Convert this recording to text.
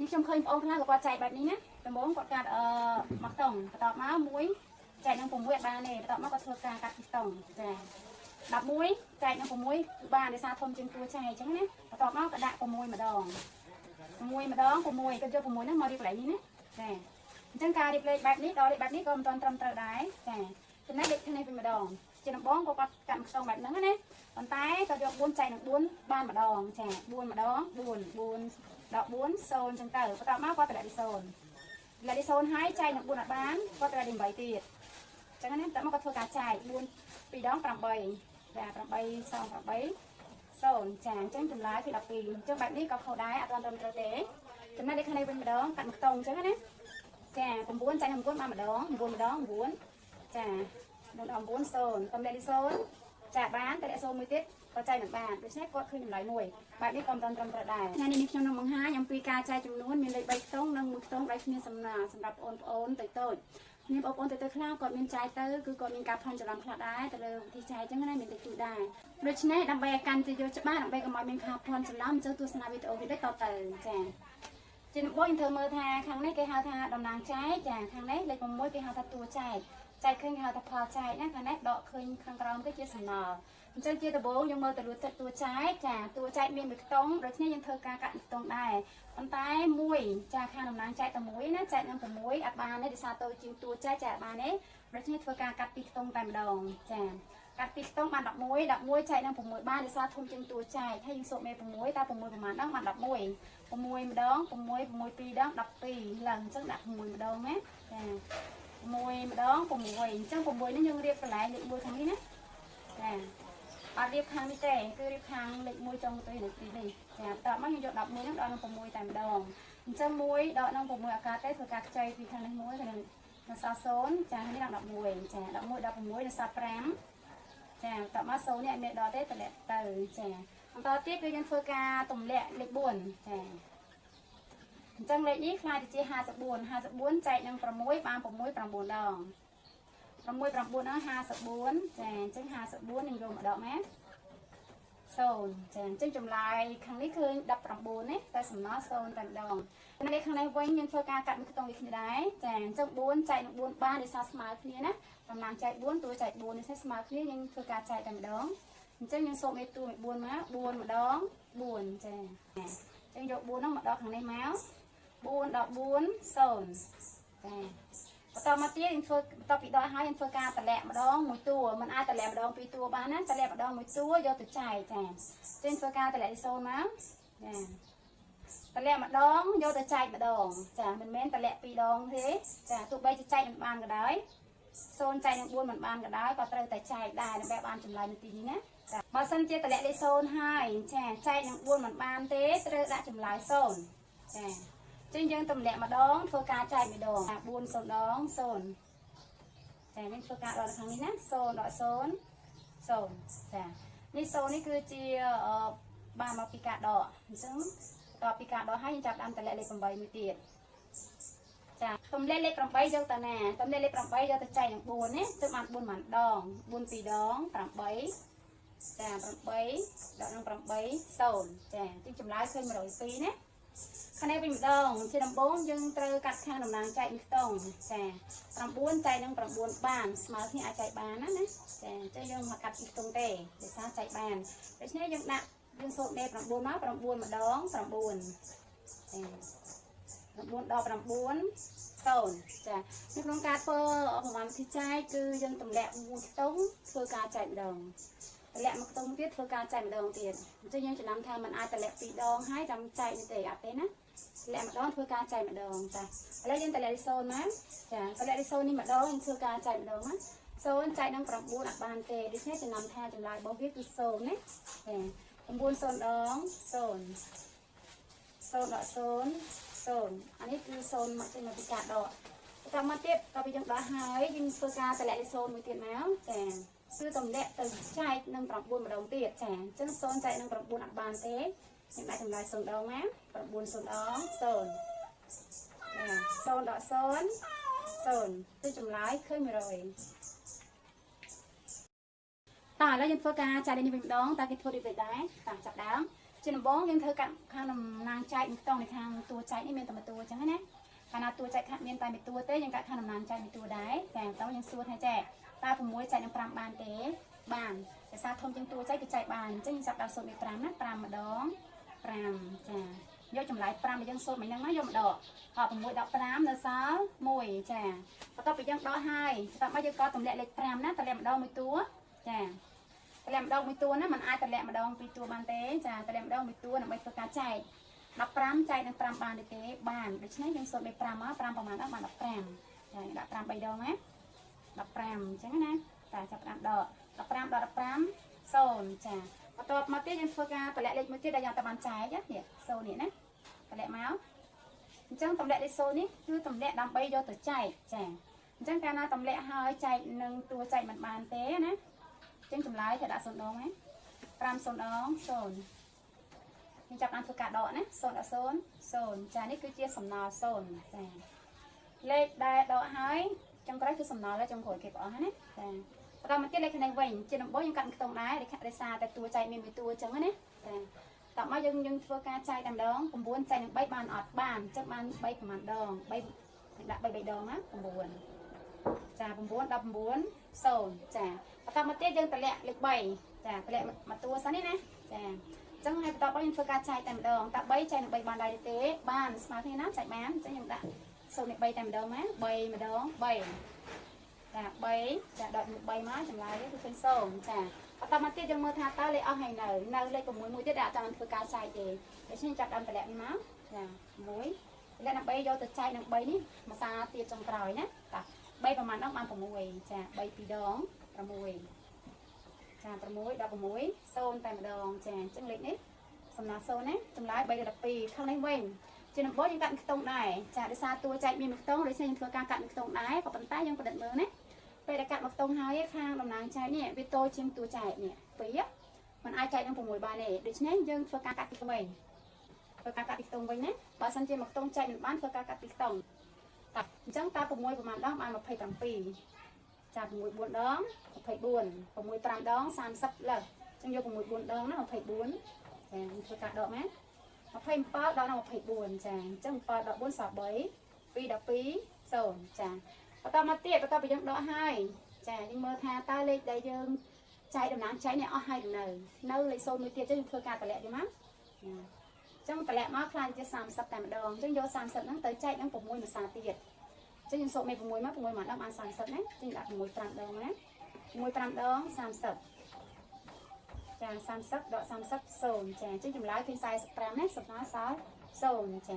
នេះខ្ញុំឃើញបងប្អូនខ្លះក៏គាត់ចែកបែបនេះណាដំបូងគាត់កាត់មួយខ្ទង់បន្ទាប់មក1ចែកនឹង6អត់បានទេបន្ទាប់មកគាត់ធ្វើការកាត់ពីខ្ទង់ចា11ចែកនឹង6គឺបានដោយសារធំជាងតួចែកអញ្ចឹងណាបន្ទាប់មកក៏ដាក់6ម្ដង6ម្ដង6គាត់យក6ហ្នឹងមករៀបកន្លែងនេះណាចាអញ្ចឹងការរៀបលេខបែបនេះដល់លេខបែបនេះក៏មិនទាន់ត្រឹមត្រូវដែរចាចំណែកលេខនេះវិញម្ដងជាដំបងក៏គាត់កាត់ខ្ទង់បែបហ្នឹងណាប៉ុន្តែគាត់យក4ចែកនឹង4បានម្ដងចា4ម្ដង4 4ដល់4 0អញ្ចឹងទៅបន្ទាប់មកគាត់តម្លាក់ទី0តម្លាក់ទី0ហើយចែកនឹង4អត់បានគាត់តម្លាក់ទី8ទៀតអញ្ចឹងណាបន្ទាប់មកគាត់ធ្វើការចែក4 2ដង8ចា8សង8 0ចាអញ្ចឹងចម្លើយគឺ12អញ្ចឹងបែបនេះក៏ខុសដែរអត់ទាន់ត្រឹមត្រូវទេចំណែកលេខខាងនេះវិញម្ដងកាត់មួយខ្ទង់អញ្ចឹងណាចា9ចែកនឹង9បានម្ដង9ម្ដង9ចា9ដល់9 0តម្លាក់ទី0ចាបានតម្លាក់0មួយទៀតក៏ចែកនឹងបានដូច្នេះគាត់ឃើញចម្លើយមួយបែបនេះក៏មិនត្រឹមត្រូវដែរថ្ងៃនេះខ្ញុំនឹងបង្ហាញអំពីការចែកចំនួនមានលេខ3ខ្ទង់និង1ខ្ទង់ដោយគ្មានសំណល់សម្រាប់បងប្អូនតូចតូចមានបងប្អូនតូចតូចខ្លះគាត់មានចែកទៅគឺគាត់មានការភ័ន្តច្រឡំខ្លះដែរទៅលើវិធីចែកអញ្ចឹងណាមានតិចតួចដែរដូច្នេះដើម្បីឲ្យកាន់ទៅយកច្បាស់ដើម្បីកុំឲ្យមានការភ័ន្តច្រឡំអញ្ចឹងទស្សនាវីដេអូនេះដូចតទៅចាជាដំបូងយើងធ្វើមើលថាខាងនេះគេហៅថាតំណាងចែកចាខាងនេះលេខ6គេហៅថាតួចែកចែកឃើញគេហៅថាផលចែកណាខាងនេះដកឃើញខាងក្រោមគេជាសំណល់អញ្ចឹងជាដំបូងយើងមើលទៅលួចចិត្តតួចែកចាតួចែកមានមួយខ្ទង់ដូច្នេះយើងធ្វើការកាត់មួយខ្ទង់ដែរប៉ុន្តែមួយចាខាងតំណាងចែកតែមួយណាចែកនឹង6អត់បានទេដោយសារតូចជាងតួចែកចាអត់បានទេដូច្នេះធ្វើការកាត់ពីរខ្ទង់តែម្ដងចាកាត់ពីរខ្ទង់បាន11 11ចែកនឹង6បានដោយសារធំជាងតួចែកហើយយើងសូត្រមេ6តើ6ប្រហែលដងបាន11 6ម្ដង6 6 2ដង12ឡើងអញ្ចឹងដាក់6ម្ដងណាចា6ម្ដង6អញ្ចឹង6នេះយើងរៀបកន្លែងលេខ1ខាងនេះណាចាអត់រៀបខាងនេះទេគឺរៀបខាងលេខ1ចុងទៅលេខ2នេះចាបន្ទាប់មកយើងយក11ហ្នឹងដល់នឹង6តែម្ដងអញ្ចឹង1ដកនឹង6អាកាសទេធ្វើការខ្ចីពីខាងនេះ1ខាងនេះនៅសល់0ចានេះដល់11ចា11 16នៅសល់5ចាបន្ទាប់មក0នេះអត់មានដល់ទេតម្លាក់ទៅចាបន្តទៀតគឺយើងធ្វើការទម្លាក់លេខ4ចាអញ្ចឹងលេខនេះខ្លាយទៅជា54 54ចែកនឹង6បាន6 9ដង6 9ដល់54ចាអញ្ចឹង54នឹងយកម្ដងណា0ចាអញ្ចឹងចម្លើយខាងនេះឃើញ19ណាតែសំណល់0តែម្ដងលេខខាងនេះវិញយើងធ្វើការកាត់មួយខ្ទង់ដូចគ្នាដែរចាអញ្ចឹង4ចែកនឹង4បានដោយសារស្មើគ្នាណាតំណាងចែក4តួចែក4នេះស្មើគ្នាយើងធ្វើការចែកតែម្ដងអញ្ចឹងយើងសូកមេតួ4មក4ម្ដង4ចាអញ្ចឹងយក4ហ្នឹងមកដល់ខាងនេះមក4ដល់4 0ចាបន្តមកទៀតយើងធ្វើបន្ទាប់ពីដកហើយយើងធ្វើការតម្លាក់ម្ដងមួយតួមិនអាចតម្លាក់ម្ដងពីរតួបានណាតម្លាក់ម្ដងមួយតួយកទៅចែកចាចឹងធ្វើការតម្លាក់0មកចាតម្លាក់ម្ដងយកទៅចែកម្ដងចាមិនមែនតម្លាក់ពីរដងទេចាទោះបីជាចែកមិនបានក៏ដោយ0ចែកនឹង4មិនបានក៏ដោយក៏ត្រូវតែចែកដែរដើម្បីបានចម្លើយនៅទីនេះណាចាបើសិនជាតម្លាក់លេខ0ហើយចាចែកនឹង4មិនបានទេត្រូវដាក់ចម្លើយ0ចាចឹងយើងទម្លាក់ម្ដងធ្វើការចែកម្ដង4 0ដង0ចាយើងធ្វើការដកខាងនេះណា0ដក0 0ចានេះ0នេះគឺជាបានមកពីការដកអញ្ចឹងតពីការដកហើយយើងចាប់ដើមទម្លាក់លេខ8មួយទៀតចាទម្លាក់លេខ8យកទៅណាទម្លាក់លេខ8យកទៅចែកនឹង4ណាចឹងបាន4ម្ដង4 2ដង8ចា8ដកនឹង8 0ចាចឹងចម្លើយឃើញ102ណាខាងនេះវិញម្ដងជាដំបូងយើងត្រូវកាត់ខាងតំណាងចែកមួយខ្ទង់ចា9ចែកនឹង9បានស្មើគ្នាអាចចែកបានណាណាចាអញ្ចឹងយើងមកកាត់ពីខ្ទង់ទេដោយសារចែកបានដូច្នេះយើងដាក់យើងសូត្រលេខ9មក9ម្ដង9ចា9ដល់9 0ចានៅក្នុងការធ្វើប្រមាណវិធីចែកគឺយើងទម្លាក់មួយខ្ទង់ធ្វើការចែកម្ដងទម្លាក់មួយខ្ទង់ទៀតធ្វើការចែកម្ដងទៀតអញ្ចឹងយើងចំណាំថាมันអាចទម្លាក់ពីរដងហើយចាំចែកនេះទេអត់ទេណាទម្លាក់ម្ដងធ្វើការចែកម្ដងចាឥឡូវយើងទម្លាក់លេខ0ណាចាទម្លាក់លេខ0នេះម្ដងយើងធ្វើការចែកម្ដងណា0ចែកនឹង9អត់បានទេដូច្នេះចំណាំថាចម្លើយរបស់វាគឺ0ណាចា9 0ដង0 0ដក0 0អានេះគឺ0មកចេញមកពីការដកបន្តមកទៀតតទៅពីយើងដកហើយយើងធ្វើការទម្លាក់លេខ0មួយទៀតមកចាគឺទម្លាក់ទៅចែកនឹង9ម្ដងទៀតចាអញ្ចឹង0ចែកនឹង9អត់បានទេខ្ញុំដាក់ចម្លើយ0ដងណា9 0ដង0ចា0ដក0 0គឺចម្លើយឃើញ100តើឥឡូវយើងធ្វើការចែកនេះវិញម្ដងតើគេធ្វើដូចដែរតើចាប់ដើម ជាដំបូងយើងធ្វើកាត់ខាងតំណាងចែកមួយខ្ទង់នៅខាងតួចែកនេះមានតែមួយតួអញ្ចឹងណាកាលណាតួចែកខាងមានតែមួយតួទេយើងកាត់ខាងតំណាងចែកមួយតួដែរចាតោះយើងសួរថាចែកតើ6ចែកនឹង5បានទេបានភាសាធំជាងតួចែកគឺចែកបានអញ្ចឹងយើងចាប់ដល់0 5ណា5ម្ដង5ចាយកចម្លើយ5ដែលយើងសូត្រមិញហ្នឹងមកយកមកដក6ដក5នៅសល់1ចាបន្ទាប់ពីយើងដកហើយបន្ទាប់មកយើងក៏ទម្លាក់លេខ5ណាទម្លាក់ម្ដងមួយតួចាទម្លាក់ម្ដងមួយតួណាมันអាចទម្លាក់ម្ដងពីរតួបានទេចាទម្លាក់ម្ដងមួយតួដើម្បីធ្វើការចែក15ចែកនឹង5បានទេបានដូច្នេះយើងសូត្រលេខ5មក5ប្រមាណដល់បាន15ចាដាក់5 3ដងណា15អញ្ចឹងណាតាចាប់5ដក15ដល់15 0ចាបន្ទាប់មកទៀតយើងធ្វើការតម្លាក់លេខមួយទៀតដែលយើងតែបានចែកនេះ0នេះណាតម្លាក់មកអញ្ចឹងតម្លាក់លេខ0នេះគឺតម្លាក់ដើម្បីយកទៅចែកចាអញ្ចឹងកាលណាតម្លាក់ហើយចែកនឹងតួចែកមិនបានទេណាអញ្ចឹងចម្លើយត្រូវដាក់0ដងណា5 0ដង0យើងចាប់បានធ្វើការដកណា0ដល់0 0ចានេះគឺជាសំណល់0ចាលេខដែលដកហើយចុងក្រោយគឺសំណល់ហើយចុងក្រោយគេបងណាចាបន្តមកទៀតលេខខាងនេះវិញជាដំបូងយើងកាត់ខ្ទង់ដែរដោយសារតែតួចែកមានមួយតួអញ្ចឹងណាចាតោះមកយើងធ្វើការចែកតែម្ដង9ចែកនឹង3បានអត់បានអញ្ចឹងបាន3ប្រហែលដង3ដាក់3 3ដងណា9ចា9 19 0ចាបន្តមកទៀតយើងតម្លាក់លេខ3ចាតម្លាក់មួយតួសិននេះណាចាអញ្ចឹងហើយបន្តមកយើងធ្វើការចែកតែម្ដងតើ3ចែកនឹង3បានដែរទេបានស្មើគ្នាណាចែកបានអញ្ចឹងយើងដាក់0លេខ3តែម្ដងណា3ម្ដង3ចា3ចាដក3មកចម្លើយគឺឃើញ0ចាបន្តមកទៀតយើងមើលថាតើលេខអស់ហើយនៅលេខ6មួយទៀតដែលអត់ចង់ធ្វើការចែកទេដូច្នេះចាប់ដើមតម្លាក់នេះមកចា1តម្លាក់ដើម្បីយកទៅចែកនឹង3នេះមួយសារទៀតចុងក្រោយណាតា3ប្រហែលដងបាន6ចា3 2ដង6ចា6 16 0តែម្ដងចាអញ្ចឹងលេខនេះសំណល់0ណាចម្លើយ3ដល់12ខាងនេះវិញជាដំបូងយើងកាត់ខ្ទង់ដែរចាដោយសារតួចែកមានមួយខ្ទង់ដូច្នេះយើងធ្វើការកាត់ខ្ទង់ដែរក៏ប៉ុន្តែយើងពិនិត្យមើលណាពេលដែលកាត់មកខ្ទង់ហើយខាងតំណាងចែកនេះវាតូចជាងតួចែកនេះ2มันអាចចែកនឹង6បានទេដូច្នេះយើងធ្វើការកាត់ពីវិញធ្វើការកាត់ពីខ្ទង់វិញណាបើសិនជាមួយខ្ទង់ចែកមិនបានធ្វើការកាត់ពីខ្ទង់តើអញ្ចឹងតើ6ប្រហែលដងបាន27ចា6 4ដង24 6 5ដង30លើសអញ្ចឹងយក6 4ដងណា24ចាធ្វើការដកណា27ដល់24ចាអញ្ចឹង7ដល់4សល់3 2ដល់2 0ចាបន្តមកទៀតបន្តពីយើងដកហើយចាយើងមើលថាតើលេខដែលយើងចែកតំណាងចែកនេះអស់ហើយនៅលេខ0មួយទៀតចឹងយើងធ្វើការតម្លាក់វាមកអញ្ចឹងតម្លាក់មកខ្លាចជា30តែម្ដងអញ្ចឹងយក30ហ្នឹងទៅចែកនឹង6មួយសារទៀតអញ្ចឹងយើងសូកមេ6មក6មកដល់បាន30ណាអញ្ចឹងដាក់6 5ដងណា6 5ដង30ចា30ដក30 0ចាអញ្ចឹងចម្លើយឃើញ45ណាសំណល់សល់0ចា